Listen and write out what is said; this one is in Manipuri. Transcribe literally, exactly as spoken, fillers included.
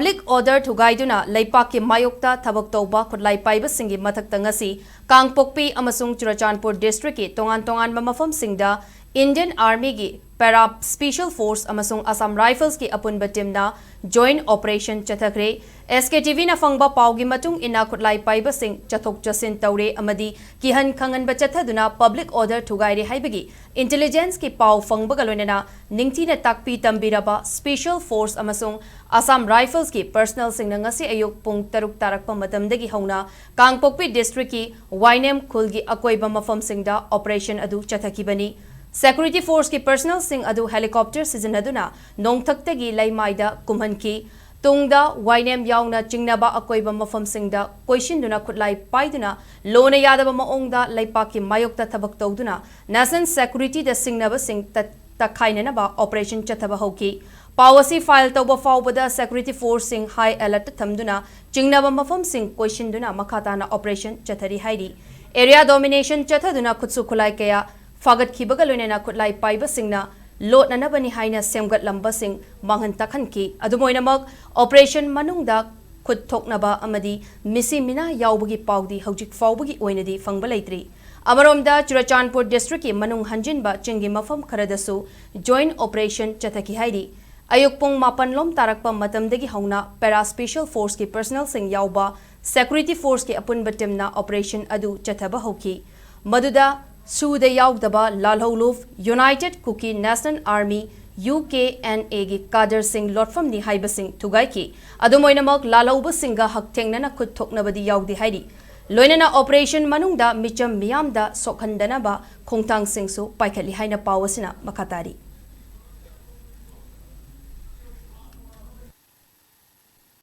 Public order ꯊꯨꯒꯥꯏꯗꯨꯅ ꯂꯩꯄꯥꯛꯀꯤ ꯃꯥꯌꯣꯛꯇ ꯊꯕꯛ ꯇꯧꯕ ꯈꯨꯠꯂꯥꯏ ꯄꯥꯏꯕꯁꯤꯡꯒꯤ ꯃꯊꯛꯇ ꯉꯁꯤ ꯀꯥꯡꯄꯣꯛꯄꯤ ꯑꯃꯁꯨꯡ ꯆꯨꯔꯆꯥꯟꯄꯨꯔ district ꯀꯤ ꯇꯣꯉꯥꯟ ꯇꯣꯉꯥꯟꯕ ꯃꯐꯝꯁꯤꯡꯗ Indian Army ꯒꯤ Para Special Force ꯑꯃꯁꯨꯡ Assam Rifles ꯀꯤ ꯑꯄꯨꯟꯕ team ꯅ joint operation ꯆꯠꯊꯈ꯭ꯔꯦ꯫ S K T V ꯅ ꯐꯪꯕ ꯄꯥꯎꯒꯤ ꯃꯇꯨꯡ ꯏꯟꯅ ꯈꯨꯠꯂꯥꯏ ꯄꯥꯏꯕꯁꯤꯡ ꯆꯠꯊꯣꯛ ꯆꯠꯁꯤꯟ ꯇꯧꯔꯦ ꯑꯃꯗꯤ ꯀꯤꯍꯟ ꯈꯪꯍꯟꯕ ꯆꯠꯊꯗꯨꯅ public order ꯊꯨꯒꯥꯏꯔꯦ ꯍꯥꯏꯕꯒꯤ intelligence ꯀꯤ ꯄꯥꯎ ꯐꯪꯕꯒ ꯂꯣꯏꯅꯅ ꯅꯤꯡꯊꯤꯅ ꯇꯥꯛꯄꯤ ꯇꯝꯕꯤꯔꯕ Special Force ꯑꯃꯁꯨꯡ Assam Rifles ꯀꯤ personnel ꯁꯤꯡꯅ ꯉꯁꯤ ꯑꯌꯨꯛ ꯄꯨꯡ ꯇꯔꯨꯛ ꯇꯥꯔꯛꯄ ꯃꯇꯝꯗꯒꯤ ꯍꯧꯅ ꯀꯥꯡꯄꯣꯛꯄꯤ district ꯀꯤ ꯋꯥꯏꯅꯦꯝ ꯈꯨꯜꯒꯤ ꯑꯀꯣꯏꯕ ꯃꯐꯝꯁꯤꯡꯗ operation ꯑꯗꯨ ꯆꯠꯊꯈꯤꯕꯅꯤ꯫ Security Force ꯀꯤ personnel ꯁꯤꯡ ꯑꯗꯨ helicopter ꯁꯤꯖꯤꯟꯅꯗꯨꯅ ꯅꯣꯡꯊꯛꯇꯒꯤ ꯂꯩꯃꯥꯏꯗ ꯀꯨꯝꯍꯟꯈꯤ꯫ ꯇꯨꯡꯗ ꯋꯥꯏꯅꯦꯝ ꯌꯥꯎꯅ ꯆꯤꯡꯅꯕ ꯑꯀꯣꯏꯕ ꯃꯐꯝꯁꯤꯡꯗ ꯀꯣꯏꯁꯤꯟꯗꯨꯅ ꯈꯨꯠꯂꯥꯏ ꯄꯥꯏꯗꯨꯅ ꯂꯣꯟꯅ ꯌꯥꯗꯕ ꯃꯑꯣꯡꯗ ꯂꯩꯄꯥꯛꯀꯤ ꯃꯥꯌꯣꯛꯇ ꯊꯕꯛ ꯇꯧꯗꯨꯅ national security ꯗ ꯁꯤꯡꯅꯕꯁꯤꯡ ꯇꯠ-, ꯇꯛꯈꯥꯏꯅꯅꯕ operation ꯆꯠꯊꯕ ꯍꯧꯈꯤ꯫ ꯄꯥꯎ ꯑꯁꯤ file ꯇꯧꯕ ꯐꯥꯎꯕꯗ security force ꯁꯤꯡ high alert ꯊꯝꯗꯨꯅ ꯆꯤꯡꯅꯕ ꯃꯐꯝꯁꯤꯡ ꯀꯣꯏꯁꯤꯟꯗꯨꯅ ꯃꯈꯥ ꯇꯥꯅ operation ꯆꯠꯊꯔꯤ ꯍꯥꯏꯔꯤ꯫ Area domination ꯆꯠꯊꯗꯨꯅ ꯈꯨꯠꯁꯨ ꯈꯨꯠꯂꯥꯏ ꯀꯌꯥ ꯐꯥꯒꯠꯈꯤꯕꯒ ꯂꯣꯏꯅꯅ ꯈꯨꯠꯂꯥꯏ ꯄꯥꯏꯕꯁꯤꯡꯅ ꯂꯣꯠꯅꯅꯕꯅꯤ ꯍꯥꯏꯅ ꯁꯦꯝꯒꯠꯂꯝꯕꯁꯤꯡ ꯃꯥꯡꯍꯟ ꯇꯥꯛꯍꯟꯈꯤ꯫ ꯑꯗꯨꯝ ꯑꯣꯏꯅꯃꯛ, operation ꯃꯅꯨꯡꯗ ꯈꯨꯠ ꯊꯣꯛꯅꯕ ꯑꯃꯗꯤ ꯃꯤꯁꯤ ꯃꯤꯅꯥ ꯌꯥꯎꯕꯒꯤ ꯄꯥꯎꯗꯤ ꯍꯧꯖꯤꯛ ꯐꯥꯎꯕꯒꯤ ꯑꯣꯏꯅꯗꯤ ꯐꯪꯕ ꯂꯩꯇ꯭ꯔꯤ꯫ ꯑꯃꯔꯣꯝꯗ, ꯆꯨꯔꯆꯥꯟꯄꯨꯔ district ꯀꯤ ꯃꯅꯨꯡ ꯍꯟꯖꯤꯟꯕ ꯆꯤꯡꯒꯤ ꯃꯐꯝ ꯈꯔꯗꯁꯨ joint operation ꯆꯠꯊꯈꯤ ꯍꯥꯏꯔꯤ꯫ ꯑꯌꯨꯛ ꯄꯨꯡ ꯃꯥꯄꯟ ꯂꯣꯝ ꯇꯥꯔꯛꯄ ꯃꯇꯝꯗꯒꯤ ꯍꯧꯅ Para Special Force ꯀꯤ personnel ꯁꯤꯡ ꯌꯥꯎꯕ Security Force ꯀꯤ ꯑꯄꯨꯟꯕ team ꯅ operation ꯑꯗꯨ ꯆꯠꯊꯕ ꯍꯧꯈꯤ꯫ ꯃꯗꯨꯗ SoO ꯗ ꯌꯥꯎꯗꯕ ꯂꯥꯜꯍꯧꯂꯨꯞ United Kuki National Army, U K N A ꯒꯤ cadre ꯁꯤꯡ ꯂꯣꯠꯐꯝꯅꯤ ꯍꯥꯏꯕꯁꯤꯡ ꯊꯨꯒꯥꯏꯈꯤ꯫ ꯑꯗꯨꯝ ꯑꯣꯏꯅꯃꯛ, ꯂꯥꯜꯍꯧꯕꯁꯤꯡꯒ ꯍꯛꯊꯦꯡꯅꯅ ꯈꯨꯠ ꯊꯣꯛꯅꯕꯗꯤ ꯌꯥꯎꯗꯦ ꯍꯥꯏꯔꯤ꯫ ꯂꯣꯏꯅꯅ operation ꯃꯅꯨꯡꯗ ꯃꯤꯆꯝ ꯃꯤꯌꯥꯝꯗ ꯁꯣꯛꯍꯟꯗꯅꯕ ꯈꯣꯡꯊꯥꯡꯁꯤꯡꯁꯨ ꯄꯥꯏꯈꯠꯂꯤ ꯍꯥꯏꯅ ꯄꯥꯎ ꯑꯁꯤꯅ ꯃꯈꯥ ꯇꯥꯔꯤ꯫